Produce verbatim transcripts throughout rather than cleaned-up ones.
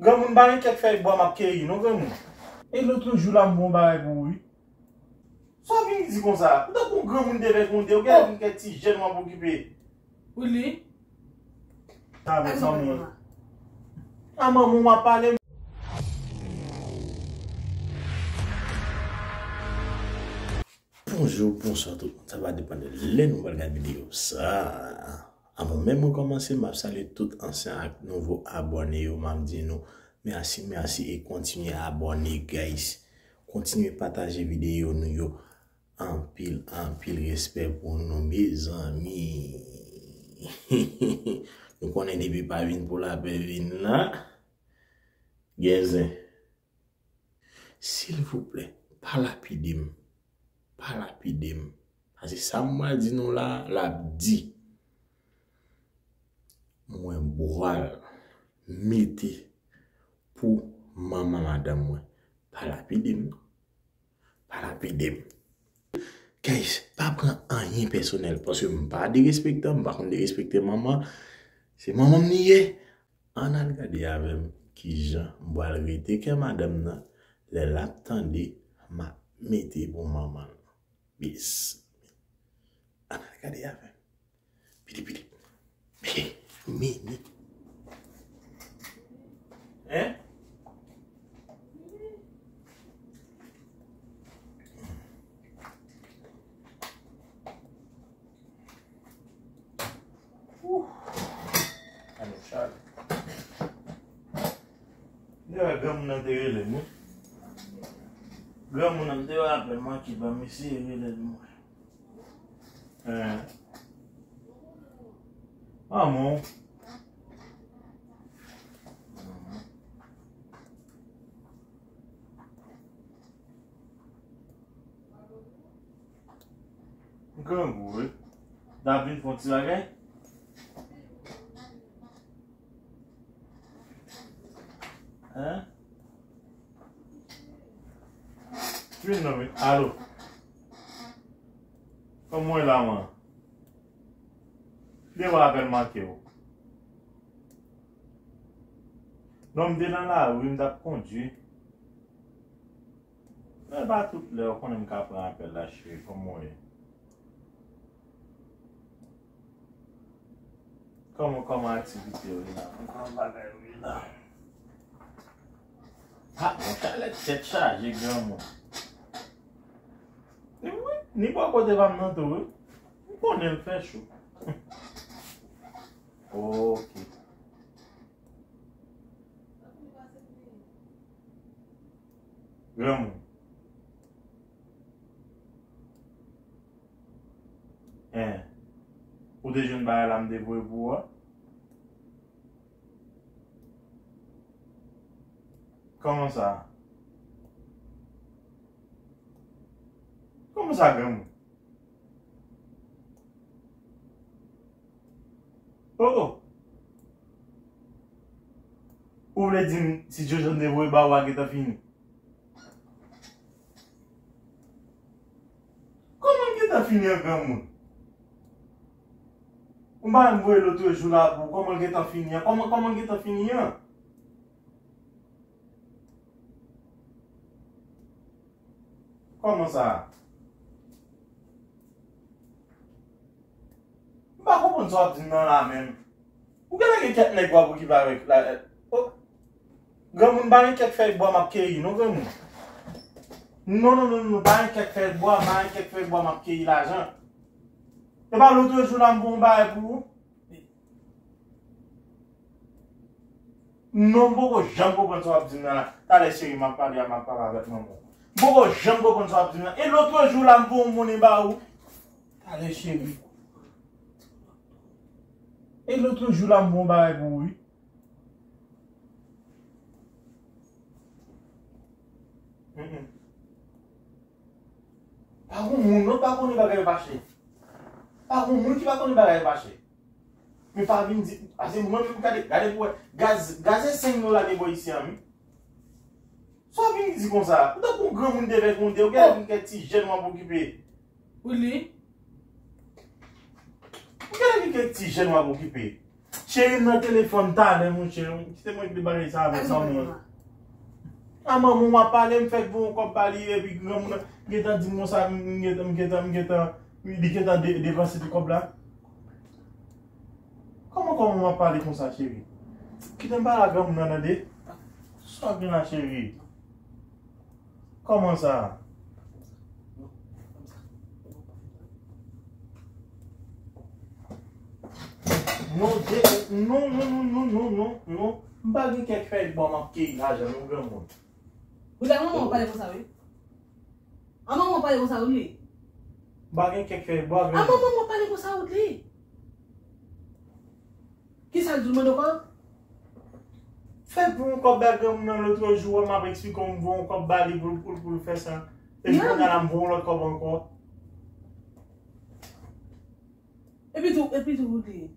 Granmoun, ba m kèk fèy bwa m ap keyi, non, granmoun. E lòt jou la, m bon bagay pou ou, wi. Sa w vin di konsa? Ou tankou yon granmoun devègonde, ou gen kèk ti jèn w ap okipe. Ou li? Sa avèk manman. A manman w ap pale. Bonjou, bonswa tout moun. Sa va depann de lè nou pral gade videyo sa. Avan menm mwen kòmanse, m ap salye tout ansyen ak nouvo abòne yo. M ap di nou mèsi, mèsi e kontinye abòne, guys. Kontinye pataje videyo nou yo. Anpil, anpil respè pou nou, mezanmi. Nou konnen depi pa vin pou lapè vin la. Gen zen. Silvouplè, pa lapide m. Pa lapide m. Paske sa m pral di nou la, l ap di. Mwen pral mete pou manman madanm mwen. Pa lapide m, non. Pa lapide m. Guys, pa pran anyen pèsonèl, paske m pa derespektan, m pa konn derespekte manman. Se manman m li ye. Ann al gade avè m kijan m pral rete kè madanm nan lè l ap tande m ap mete pou manman l. Bis. Ann al gade avè m. Piti, piti. Mini. Hein? Ouh. Ane chal. Dewa granmoun nan te rele m, wi. Granmoun nan te rapèl mwen ki ban misye rele l mwen. Eh. Manman. Grangou, wi. N ap vin fè yon ti bagay. Hein? Vin non, vin. Alo. Kòman w ye la, man? Dewa apèl manke w. Non, m te nan lari, m t ap kondui. Men pa tout lè ou konnen m ka pran apèl la, cheri, kòman w ye? Kòman, kòman aktivite yo ye la? Kòman bagay yo ye la? Ha, bon, chalè tèt chaje granmoun. Wi, ni bò kote pa m nan tou, wi. M konnen l fè cho. Ok. Granmoun. Hein. Ou te jwenn bagay la m te voye pou ou a? Kòman sa? Kòman sa, granmoun? Oh, oh. Ou vle di m si Jojo te voye ba ou a gentan fini? Kòman l gentan fini an, granmoun? Ou pa menm voye lòt jou la pou kòman l gentan fini an? Kòman, kòman l gentan fini an? Kòman sa? M pa konprann sa w ap di m nan la menm. Ou genlè gen kèk nèg w ap okipe avèk la. Oh. Granmoun, pa gen kèk fèy bwa m ap keyi, non, granmoun. Non, non, non, non, pa gen kèk fèy bwa, pa gen kèk fèy bwa m ap keyi lajan. E pa lòt jou la m pran yon bagay pou ou. Non, m poko janm konprann sa w ap di m nan la. Talè cheri, m ap pale, m ap pale avèk manman w. M poko janm konprann sa w ap di m nan. E lòt jou la, m voye yon monnen ba ou. Talè cheri. E lòt jou la, m voye yon bagay pou ou, wi. Mm, mm. Pa gon moun, non, pa konnen bagay yo pa chè. Pa gon moun ki pa konnen bagay yo pa chè. Men pa vin di, pase mwen menm gade, gade pou wè. Gaz, gaz e senk dola de bò isi a, wi. Sa w vin di konsa? Ou tankou yon granmoun devègonde, ou genlè vin kèk ti jèn w ap okipe. Ou li? Ou genlè vin kèk ti jèn w ap okipe. Cheri m nan telefòn talè, monchè. Kite mwen regle bagay sa avèk manman. A manman w ap pale, m fèk voye yon kòb ba li, epi granmoun nan gentan di m konsa, m gentan, m gentan, m gentan, li gentan de- depanse tout kòb la. Kòman, kòman w ap pale konsa, cheri? Kite m pale ak granmoun nan, tande. Sa w gen la, cheri? Kòman sa? Non, de- non, non, non. M pa gen kèk fèy bwa m ap keyi lajan non, granmoun. Ou la manman w pale konsa, wi. A manman w pale konsa, wi. M pa gen kèk fèy bwa, granmoun. A manman w pale konsa, wi. Kisa l di w, mande w kòb? Fè pou yon kòb ba granmoun nan lòt jou, m ap eksplike w, m voye yon kòb ba li pou, pou, pou l fè sa. Epi kounye a la, m voye yon lòt kòb ankò. Epi tou, epi tou, Woodly.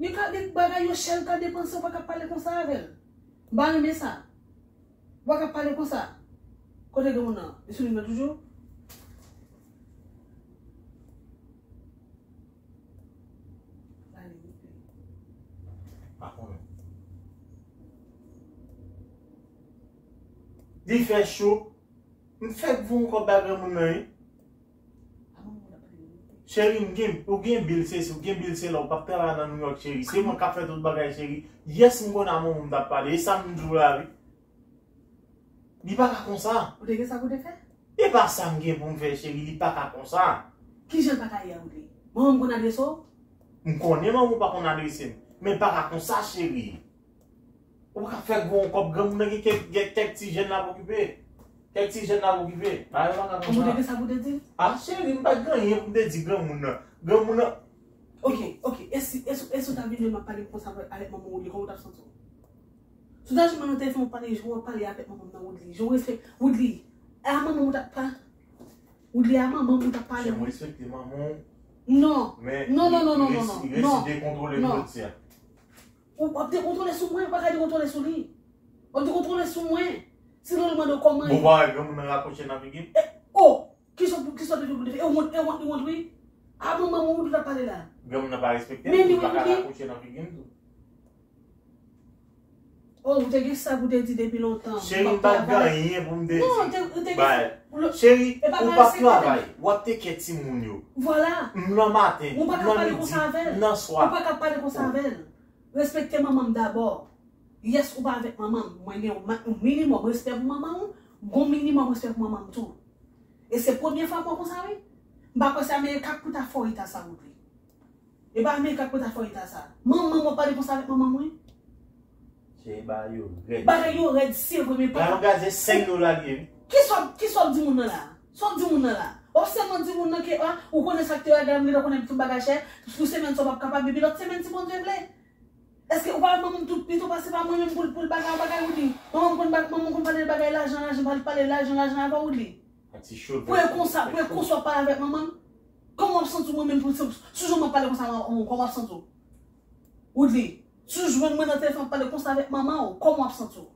Li ka, li bagay yo chè, l ka depanse, ou pa ka pale konsa avè l. M pa renmen sa. Ou pa ka pale konsa. Kote granmoun nan? Li sou liy nan toujou? Pa konnen. Li fè cho. M fèk voye yon kòb ba granmoun nan, wi. Cheri, m gen, ou gen bil, se, si w gen bil, se la, ou p ap travay nan New York, cheri. Se mwen k ap fè tout bagay, cheri. Yes, m konnen a manman m t ap pale. E sa m di w la, wi. Li pa ka konsa. Ou te gen sa pou te fè? E pa sa m gen pou m fè, cheri. Li pa ka konsa. Kijan l pa ka ye a, Woodly? Manman m konn adrese w? M konnen manman w pa konn adrese m. Men l pa ka konsa, cheri. Ou pa ka fè gwo kòb, granmoun nan gen kèk, gen kèk ti jèn l ap okipe. Kèk ti jèn l ap okipe. Bagay yo pa ka konsa. Ou te gen sa pou te di? A, cheri, m pa t gen anyen pou m te di granmoun nan. Granmoun nan. Ok, ok. E si, e si, e si w ta vin jwenn m ap pale konsa avèk manman w, Woodly, kòman w t ap santi w? Si w ta jwenn mwen nan telefòn, w ap pale, jan w ap pale avèk manman m nan, Woodly. Jan w respè, Woodly. A manman w t ap pa. Woodly, a manman w t ap pale. Jan w respekte manman w. Non. Non, non, non, non, non, non. Resi dekontwole m jodi a. Ou ap dekontwole sou mwen, ou pa ka dekontwole sou li. W ap dekontwole sou mwen. Si lè l mande w kòman. Bon, pa wè granmoun nan rakwoche nan figi m? E, o! Kisa w, kisa w te fè pou te fè? E wont, e wont, li wont, wi. A manman w ou t ap pale la. Granmoun nan pa respekte m, li pa ka rakwoche nan figi m tou. O, ou te gen sa pou te di depi lontan. Cheri, m pa t gen anyen pou m te di. Non, ou te, ou te gen sa. Cheri, ou p ap travay, w ap teke timoun yo. Vwala. M nan maten, m nan midi, m nan swa. Ou pa ka pale konsa avè l. Respekte manman m dabò. Yes, ou pa avèk manman m. Mwen gen yon ma-, yon minimòm respè pou manman w, gon minimòm respè pou manman m tou. E se premye fwa m wè konsa, wi. M pa kwè se Amerik pou ta fè w eta sa, Woodly. E pa Amerik pou ta fè w eta sa. Manman m, w ap pale konsa avèk manman m, wi. Cheri, bagay yo rèd. Bagay yo rèd, se vre, men pa. Langaj e senk dola l ye, wi. Kisa w, kisa w ap di moun nan la? Sa w ap di moun nan la? W ap sèlman di moun nan ke, a, ou konnen sa k te rèd la, m gentan konnen tout bagay chè. Pou semèn sa w p ap kapab, epi lòt semèn, si Bondye vle. Èske ou pa wè manman m tout pito pase pa mwen menm pou l, pou l bagay, bagay, Woodly? Manman m konn ba-, manman m konn pale de bagay lajan, lajan, pale, pale lajan, lajan avè w, Woodly. Pou e konsa, pou e konsa w ap pale avèk manman m? Kòman w ap santi w mwen menm pou se, sou jan m ap pale konsa avè w, kòman w ap santi w? Woodly, si w jwenn mwen nan telefòn ap pale konsa avèk manman w, kòman w ap santi w?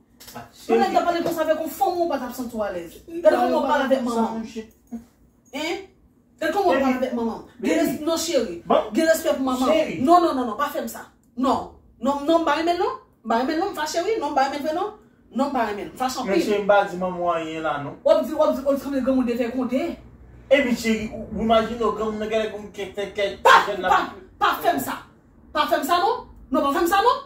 Yon nèg t ap pale konsa avèk yon fanm ou pa t ap santi w alèz. Gade kòman w ap pale avèk manman w. Hein? Gade kòman w ap pale avèk manman w. Gen res-, non, cheri. Gen respè pou manman w. Non, non, non, non, pa fè m sa. Non. Non, non, m pa renmen l non. M pa renmen l non, m fache wi. Non, m pa renmen l vre non. Non, m pa renmen l. M fache anpil. Men cheri, m pa di manman w anyen la non. W ap di, w ap di, w ap di kòm granmoun devè konde. Epi cheri, ou, ou imajine w granmoun nan genlè konn kèk, kèk, kèk jèn la. Pa, pa fè m sa. Pa fè m sa non. Non, pa fè m sa non.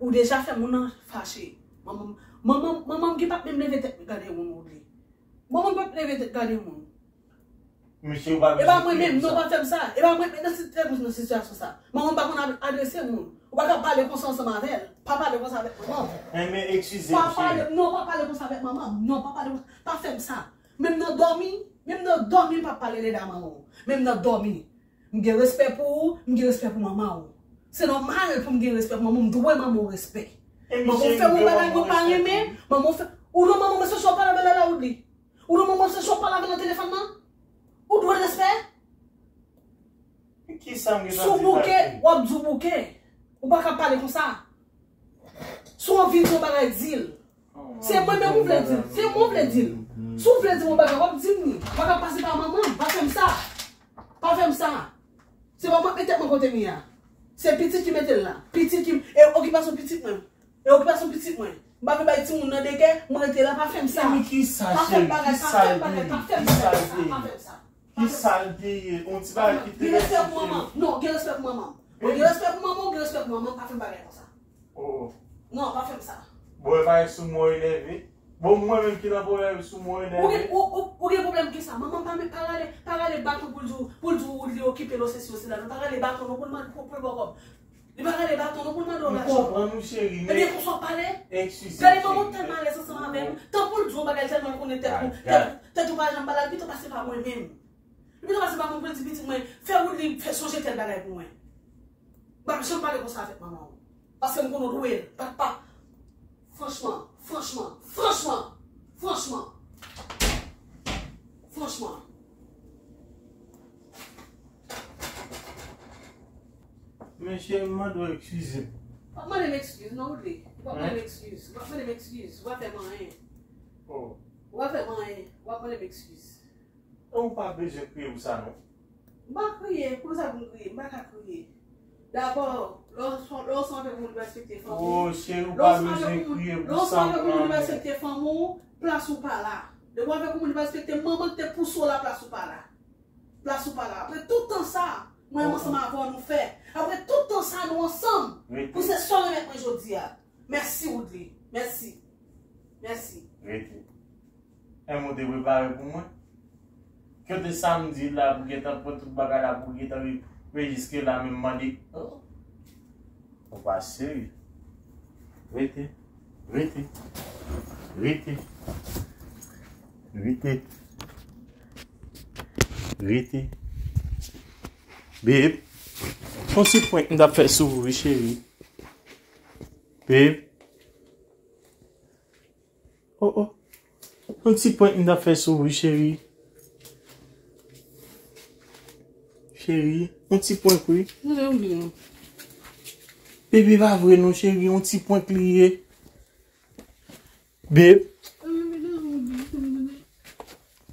Ou deja fè moun nan fache. Manman m, manman m, manman m ki p ap menm leve tèt gade moun ou li. Manman m p ap leve tèt gade moun. Mesye, ou pa bezwen kriye pou sa. E pa mwen menm, non, pa fè m sa. E pa mwen menm nan si-, nan sitiyasyon sa. Manman m pa konn ad-, adrese moun. Ou pa ka pale konsa ansanm avè l. Pa pale konsa avèk manman m. Enben, eskize m, cheri. Pa pale, non, pa pale konsa avèk manman m. Non, pa pale konsa. Pa fè m sa. Menm nan dòmi, menm nan dòmi, m p ap pale lèd a manman w. Menm nan dòmi. M gen respè pou ou, m gen respè pou manman w. Se nòmal pou m gen respè pou manman w, m dwe manman w respè. Manman w fè yon bagay mwen pa renmen, manman w fè, ou dwe manman w respè si w ap pale avè l la, Woodly. Ou dwe manman w respè si w ap pale avè l nan telefòn nan. Ou dwe l respè. Kisa m gen pou di? Si w bouke, w ap di w bouke. Ou pa ka pale konsa. Si w anvi di yon bagay, di l. Se mwen menm ou vle di l. Se mwen ou vle di l. Si w vle di m yon bagay, w ap di m li. W pa ka pase pa manman m. Pa fè m sa. Pa fè m sa. Se pa mwen k met tèt mwen kote m ye a. Se pitit ki mete l la. Pitit ki, e okipasyon pitit mwen. E okipasyon pitit mwen. M pa vle bay timoun nan de kè, mwen rete la, pa fè m sa. Epi kisa, cheri? Kisa l te ye? Kisa l te ye? Kisa l te ye? On ti bagay ki te... Gen respè pou manman. Non, gen respè pou manman. Ou gen respè pou manman, ou gen respè pou manman, pa fè m bagay konsa. Oh. Non, pa fè m sa. Bon, e pa sou mwen ou enève. Bon, mwen menm ki nan pwoblèm, sou mwen ou enève. Ou gen, ou, ou, ou gen pwoblèm ki sa? Manman pa, pa rale, pa rale baton pou l di w, pou l di w li okipe l, se si, se la. Pa rale baton non pou l mande, pou, pou l ba w kòb. Li pa rale baton non pou l mande w lajan. M konprann ou, cheri, men... Ebyen, konsa w pale? Eskize m, cheri. Gade manman w tèlman alèz ansanm avè m. Tan pou l di w yon bagay tèlman l konnen tèt ou, tèt, tèt ou pa janm ba l, pito pase pa mwen menm. Li pito pase pa mwen pou l di pitit mwen, fè wout li, fè sonje tèl bagay pou mwen. M p ap janm pale konsa avèk manman w. Paske m konnen w dwe l. Pa, pa. Franchman, franchman, franchman, franchman. Franchman. Men cheri, m mande w eskize m. W ap mande m eskiz, non, Woodley. W ap mande m eskiz. W ap mande m eskiz. W ap fè m anyen. Oh. W ap fè m anyen. W ap mande m eskiz. Ou pa bezwen kriye pou sa, non. M pa kriye, poukisa pou m kriye? M pa ka kriye. Dabò, lè w, lè w ansanm avèk moun, ou dwe respekte fanmi w. Oh, cheri, ou pa bezwen kriye pou sa, non. Lè w ansanm avèk moun, ou dwe respekte fanmi w, plas ou pa la. Depi w avèk yon moun, ou dwe respekte manman ki te pouse w la, plas ou pa la. Plas ou pa la. Apre tout tan sa, mwen menm ansanm avè w nou fè. Apre tout tan sa, nou ansanm. Pou se sa w remèt mwen jodi a. Mèsi, Woodley. Mèsi. Mèsi. Rete. Enben, ou te prepare pou mwen. Kote samdi la pou gentan pran tout bagay la pou gentan ri-, men jiske la menm mande. Oh. Ou pa serye. Rete. Rete. Rete. Rete. Rete. Babe, yon ti prank m t ap fè sou ou, wi, cheri. Babe. Oh, oh. Yon ti prank m t ap fè sou ou, wi, cheri. Cheri, yon ti prank, wi. Mwen te oubli, non. Baby, pa vre, non, cheri. Yon ti prank li ye. Babe.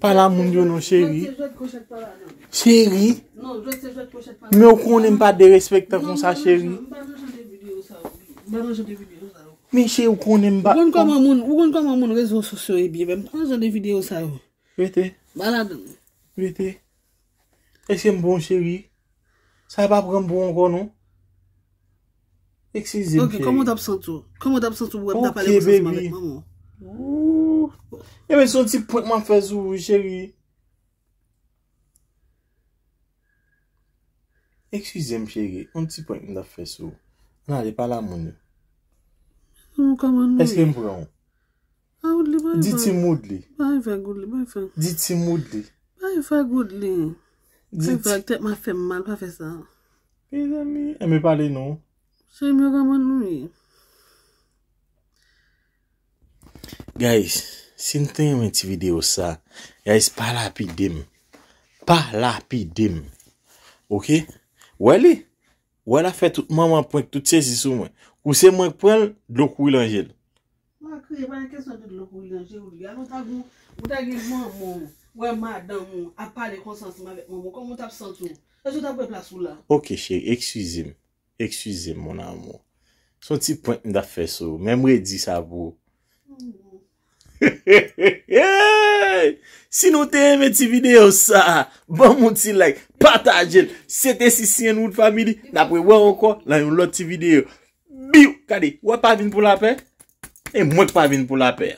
Pale a moun yo, non, cheri. Cheri. Men ou konnen m pa derespektan konsa, cheri. Men cheri, ou konnen m pa... Ou konn kòman moun, ou konn kòman moun rezo sosyo ye byen, men m pa nan jan de videyo sa yo. Rete. Malad. Rete. Èske m bon, cheri? Sa pa pran m pou ankò, non. Eskize m, cheri. Ok, kòman w t ap santi w? Kòman w t ap santi w pou wè m t ap pale konsa ansanm avèk manman w? Ooh. Ebyen, se yon ti prank m ap fè sou ou, cheri. Eskize m, cheri. Yon ti prank m t ap fè sou ou. Ann ale, pale a moun yo. Èske m pran w? A, Woodley, bay fè. Di Team Woodley. Bay fè, Woodley, bay fè. Di Team Woodley. Bay fè, Woodley. Bay fè, tèt m ap fè m mal, pa fè sa. Mezanmi, enben pale non. Cheri m yo, kòman nou ye? Guys, si n te renmen ti videyo sa, guys, pa lapide m. Pa lapide m. Oke? Wè li? Wè l ap fè tout manman prank, tout sezi sou mwen. Kou se mwen k pran l, dlo kouri nan je l. Pa kriye, pa gen kesyon de dlo kouri nan je w li. Alò, w ta gen, w ta gen manman w, wè madanm ou ap pale konsa ansanm avèk manman w, kòman w t ap santi w? Èske w t ap wè plas ou la? Oke, cheri, eskize m. Eskize m, mon amour. Se yon ti prank m t ap fè sou ou. Men m redi sa pou ou. Si nou te renmen ti videyo sa, ban m yon ti like, pataje l. Se te C C N Wood Family. N ap rewè ankò nan yon lòt ti videyo. Biw! Gade, wè pa vin pou lapè? E mwen k pa vin pou lapè.